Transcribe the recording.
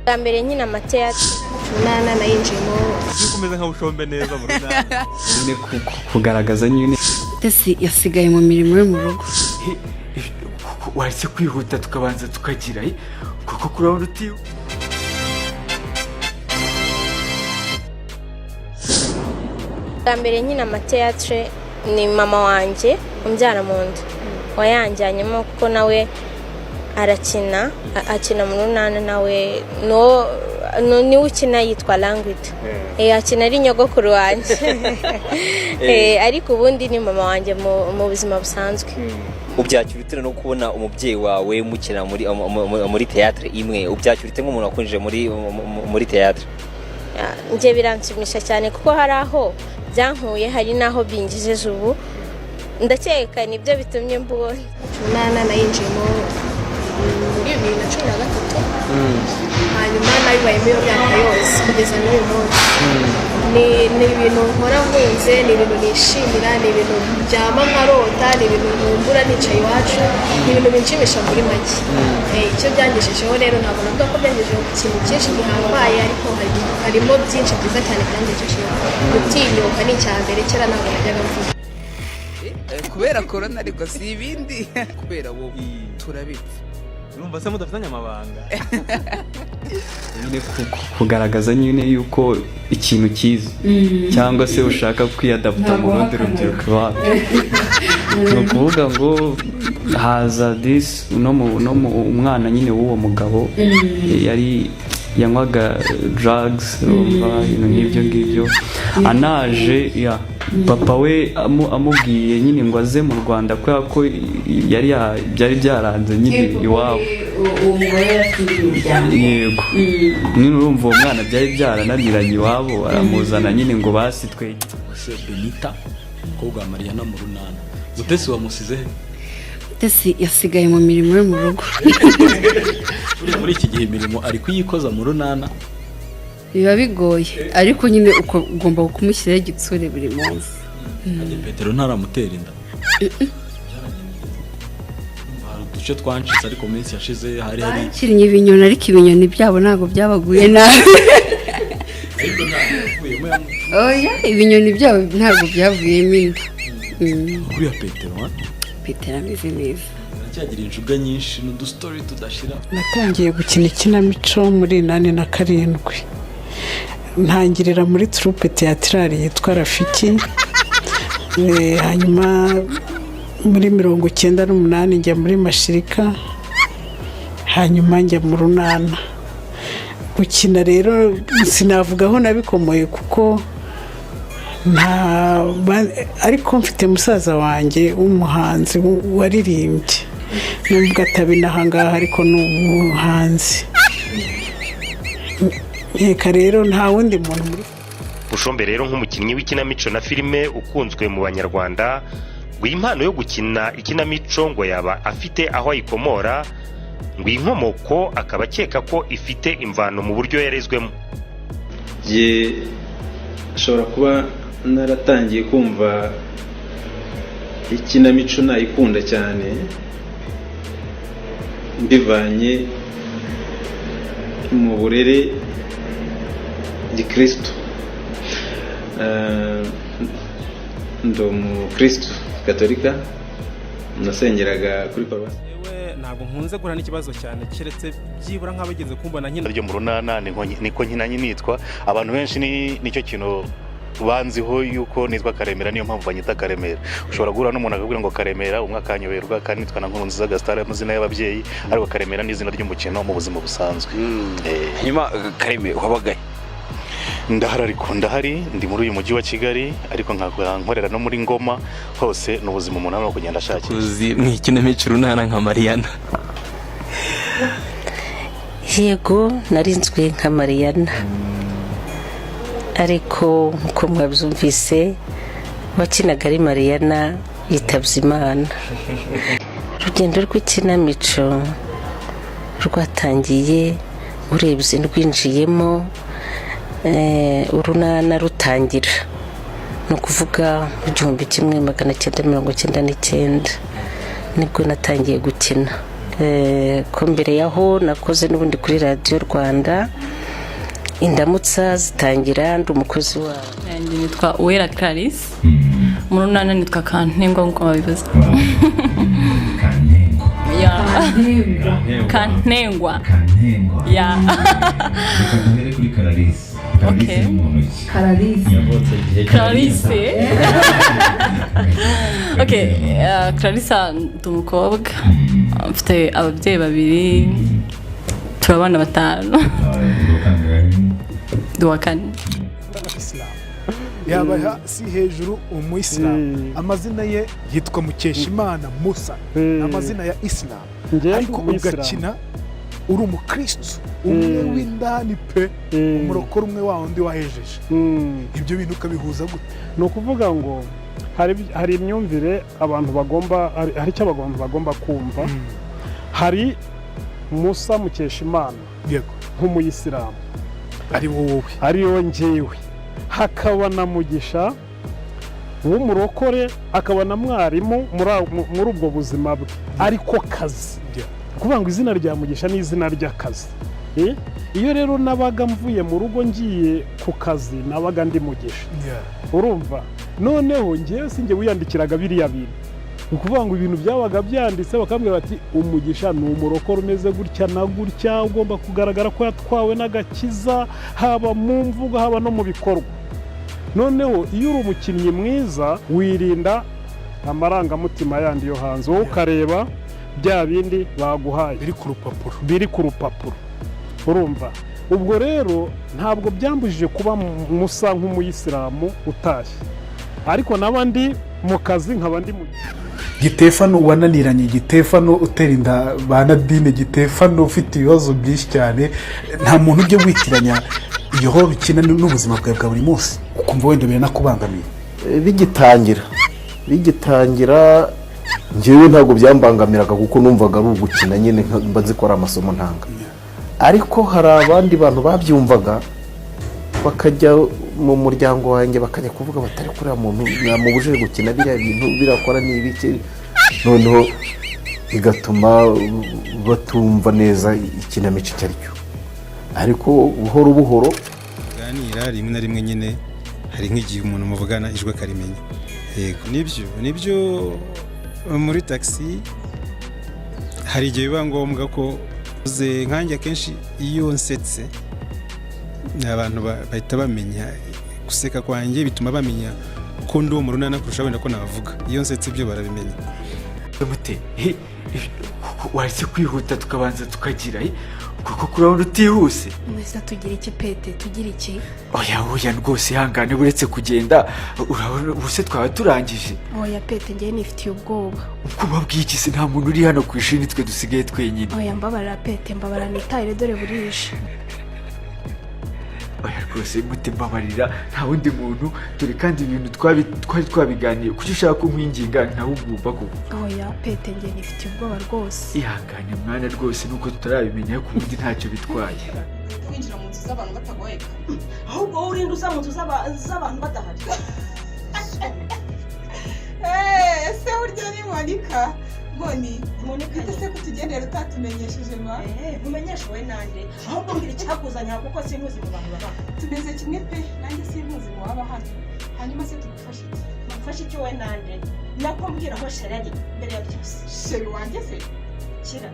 Bwa mbere nkina amateatire. Urunana nayinjiyemo. Yuko umeze nka Bushombe neza mu Runana. Nyine kugaragaza nyine. Tesi yasigaye mu mirimo yo mu rugo. Waretse kwihuta tukabanza tukagira kuko kurabona uti. Bwa mbere nkina amateatire ni mama wanjye umbyara mu nda wayanjyanyemo, kuko nawe arakina, akina mu Runana. Nawe niwe ukina, yitwa Langwida, akina ari nyogokuru wanjye, ariko ubundi ni mama wanjye mu buzima busanzwe. Ubyakira ute no kubona umubyeyi wawe mukina muri théâtre imwe? Ubyakira ute nk'umuntu wakunjije muri théâtre? Njye biranshimisha cyane, kuko hari aho byankuye, hari n'aho bingejeje ubu. Ndakeka nibyo bitumye mbubona. Urunana nayinjiyemo muri 2013, hanyuma nabibayemo iyo myaka yose kugeza n'uyu munsi. Ni ibintu nkora nkunze, ni ibintu nishimira, ni ibintu ndyama nkarota, ni ibintu nkumbura nicaye iwacu, ni ibintu binshimisha muri make. Icyo byangejejeho rero, ntabwo navuga ko byangejejeho ku kintu cyinshi gihambaye, ariko harimo byinshi byiza cyane byangejejeho. Gutinyuka ni icya mbere, kera ntabwo najyaga mvuga. Kubera korona, ariko si ibindi, kubera wowe turabipfa. Urumva se mudafitanye amabanga? Nyine kugaragaza nyine yuko ikintu cyiza cyangwa se ushaka kwiyadaputa mu rundi rubyiruko iwacu, ni ukuvuga ngo haza disi no mu umwana nyine w'uwo mugabo yari yanywaga drugs, urumva, ibintu nk'ibyo ngibyo. Anaje ya papa we amubwiye nyine ngo aze mu Rwanda, kubera ko yari byari byaranze nyine iwabo. Uwo mugore yari afite umuryango. Yego nyine, urumva uwo mwana byari byarananiranye iwabo, aramuzana nyine ngo basi twege. Ese Benita, umukobwa wa Mariana mu Runana, Mutesi wamusize he? Tesi yasigaye mu mirimo yo mu rugo. Buriya muri iki gihe imirimo ari kuyikoza mu Runana. Biba bigoye, ariko nyine uko ugomba kumushyiraho igitsure buri munsi. Ajya Petero ntaramutera inda? Hari uduce twancitse, ariko mu minsi yashize hari Bakinnye ibinyoni, ariko ibinyoni byabo ntabwo byabaguye nabi. Ariko ntabwo yavuyemo. Oya, ibinyoni byabo ntabwo byavuyemo inda. Kuriya Petero ha? Petero ameze neza. Aracyagira injuga nyinshi n'udustory tudashira. Natangiye gukina ikinamico muri 87, ntangirira muri troupe théâtrale yitwa Rafiki. Hanyuma muri 98 njya muri Mashirika, hanyuma njya mu Runana gukina. Rero sinavuga aho nabikomoye kuko nta ariko mfite musaza wanjye w'umuhanzi waririmbye, nubwo atabinaha ngaha, ariko ni umuhanzi. Nkeka rero nta wundi muntu muri Bushombe rero, nk'umukinnyi w'ikinamico na filime ukunzwe mu Banyarwanda, ngo iyi mpano yo gukina ikinamico ngo yaba afite aho ayikomora. Ngo iyi nkomoko akaba akeka ko ifite imvano mu buryo yarezwemo. Jye nshobora kuba naratangiye kumva ikinamico nayikunda cyane mbivanye mu burere gikristo. Ndi umukristo gatolika, nasengeraga kuri paruwasi. Yewe, ntabwo nkunze guhura n'ikibazo cyane, keretse byibura nk'abageze kumbona nkina. Ryo mu Runana niko nkina nitwa. Abantu benshi ni nicyo kintu banziho, yuko nitwa Karemera, niyo mpamvu banyita Karemera. Ushobora guhura n'umuntu akakubwira ngo Karemera, umwe akanyoberwa kandi nitwa na Nkurunziza Gasitari, amazina y'ababyeyi, ariko Karemera ni izina ry'umukino mu buzima busanzwe. Hanyuma Kareme, wabagaye? Ndahari, ariko ndahari ndi muri uyu mujyi wa Kigali, ariko nkakora nkorera no muri Ngoma hose. Ni ubuzima umuntu arimo kugenda ashakisha. Uzi mu ikinamico Urunana nka Mariana? Yego, narinzwe nka Mariyana, ariko nk'uko mwabyumvise, wakinaga ari Mariyana yitabye Imana. Urugendo rw'ikinamico rwatangiye, urebye rwinjiyemo Urunana rutangira, ni ukuvuga mu 1999 nibwo natangiye gukina. Ko mbere yaho nakoze n'ubundi kuri Radiyo Rwanda, Indamutsa zitangira ndi umukozi wabo. Yanjye nitwa Uwera Clarisse. Mu Runana nitwa Kantengwa nk'uko babivuze. Yeah. Kantengwa. Yeah. Reka duhere kuri Clarisse. Clarisse Okay. ni muntu ki? Clarisse. Yavutse igihe? Clarisse. Okay, Clarissa, ndi umukobwa. Mfite ababyeyi babiri. Turi abana batanu. Ndi uwa kane. Isilamu yaba si hejuru umuyisilamu. Amazina ye yitwa Mukeshimana Musa, amazina ya Isilamu, ariko Umuyisilamu. ugakina uri umukristu umwe w'indani pe, umurokore umwe wa wundi wahejeje. Ibyo bintu ukabihuza gute? Ni ukuvuga ngo hari imyumvire abantu bagomba, hari icyo abantu bagomba kumva. Hari Musa Mukeshimana nk'umuyisilamu, ari wowe, ari wowe njyewe, hakaba na Mugisha w'umurokore, akaba na mwarimu muri ubwo buzima bwe ariko kazi. Ni ukuvuga ngo izina rya Mugisha ni izina ry'akazi. Iyo rero nabaga mvuye mu rugo ngiye ku kazi, nabaga ndi Mugisha, urumva? Noneho ngewe sinjye wiyandikiraga biriya bintu. Ni ukuvuga ngo ibintu byabaga byanditse, bakambwira bati: "Umugisha ni umurokore umeze gutya na gutya, ugomba kugaragara ko yatwawe n'agakiza, haba mu mvugo, haba no mu bikorwa." Noneho iyo uri umukinnyi mwiza, wirinda amarangamutima yandi yo hanze, wowe ukareba bya bindi baguhaye biri ku rupapuro. Biri ku rupapuro, urumva? Ubwo rero ntabwo byambujije kuba Musa nk'umuyisilamu utashye, ariko naba ndi mu kazi nkaba ndi mu Gitefano wananiranye, Gitefano utera inda ba Nadine, Gitefano ufite ibibazo byinshi cyane, nta muntu ujya witiranya iyo role ukina n'ubuzima bwawe bwa buri munsi, ukumva wenda biranakubangamiye? Bigitangira njyewe ntabwo byambangamiraga, kuko numvaga ari ugukina nyine, mba nzi ko ari amasomo ntanga. Ariko hari abandi bantu babyumvaga, bakajya mu muryango wanjye, bakajya kuvuga batari kuriya muntu mwamubujije gukina biriya bintu, birakora ni ibiki. Noneho bigatuma batumva neza ikinamico icyo ari cyo, ariko buhoro buhoro. Tuganira rimwe na rimwe nyine, hari nk'igihe umuntu muvugana ijwi akarimenya. Yego, nibyo, muri taxi hari igihe biba ngombwa ko uze nkanjye. Akenshi iyo nsetse abantu bahita bamenya guseka kwanjye, bituma bamenya ko ndi uwo mu Runana kurusha wenda ko navuga. Iyo nsetse ibyo barabimenya. Mute, waretse kwihuta tukabanza tukagira, kuko kurabona utihuse. Mwese tugira iki pete, tugira iki? Oya, oya rwose, ihangane, uretse kugenda. Urabona ubuse twaba turangije. Oya pete, ngewe nifitiye ubwoba. Ubwoba bw'iki se? Nta muntu uri hano ku ishuri, nitwe dusigaye twenyine. Oya mbabarira pete, mbabarira nitahire, dore burije. Oya rwose mute, mbabarira, nta wundi muntu dore, kandi ibintu twari twabiganiye. Kuki ushaka ko nkwinginga nkawe ugomba koko? Oya pete, ngewe nifitiye ubwoba rwose. Ihangane mwana rwose, nuko tutarabimenya, ariko ubundi ntacyo bitwaye. Winjira mu nzu z'abantu batagoyeka. Ahubwo wowe urinde uza mu nzu z'abantu badahari. Ese burya ni Monika? Moni, Monika, se kutugendera utatumenyesheje ma? Nkumenyeshe wowe nande? Ahubwo mbwira icyakuzanye aha, kuko sinkuzi mu bantu baba. Tumeze kimwe pe, nanjye sinkuzi mu waba hano. Hanyuma se tugufashe iki? Mfashe icyo wowe nande? Nako mbwira aho chéri ari mbere ya byose. Chéri wanjye se? Kira.